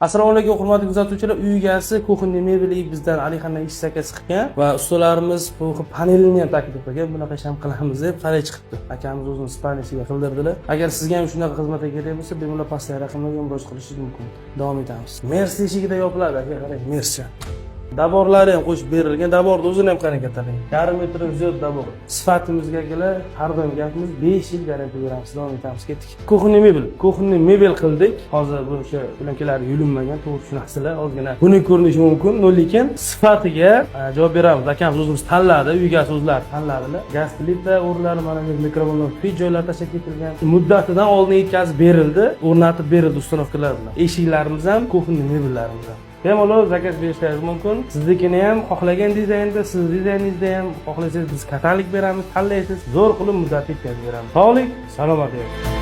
Assalomu alaykum, hurmatli kuzatuvchilar. Uy egasi кухонный mebel bizdan Alixandan ish заказ qilgan va ustalarimiz bu panelini ham taklif qilgan, bunaqa ish ham qilamiz deb. Qalay chiqibdi, akamiz o'zini спальня siga qildirdilar. Agar sizga ham shunaqa xizmatlar kerak bo'lsa, bemalol pastdagi raqamlarga murojaat qilishingiz mumkin. Davom etamiz. Mers eshigida yopiladi, aka, qarang, merscha. Добор lari ham qo'shib berilgan. Добор ni o'zini ham qarang, kattaligini, yarim metrdan ziyod добор. Sifatimizga, akalar, har doim gapimiz, 5 yil garantiya beramiz. Davom etamiz, ketdik. Кухонный mebel, кухонный mebel qildik. Hozir bu o'sha plyonkalari yulinmagan, to'g'ri tushunasizlar, ozgina buning ko'rinishi mumkin, но lekin sifatiga javob beramiz. Akamiz o'zimiz tanladi, uy egasi o'zlari tanladilar. Gaz plita o'rinlari, mana bu mikrovolnovka pech joylari tashlab ketilgan, muddatidan oldin yetkazib berildi, o'rnatib berildi установка lar bilan. Eshiklarimiz ham, кухонный mebellarimiz ham. Bemalol заказ berishlaringiz mumkin. Siznikini ham xohlagan dizaynda, siz dizayningizda ham xohlasangiz, biz katalog beramiz, tanlaysiz. Zo'r qilib muddatda yetkazib beramiz. Sog'lik, salomat bo'ling.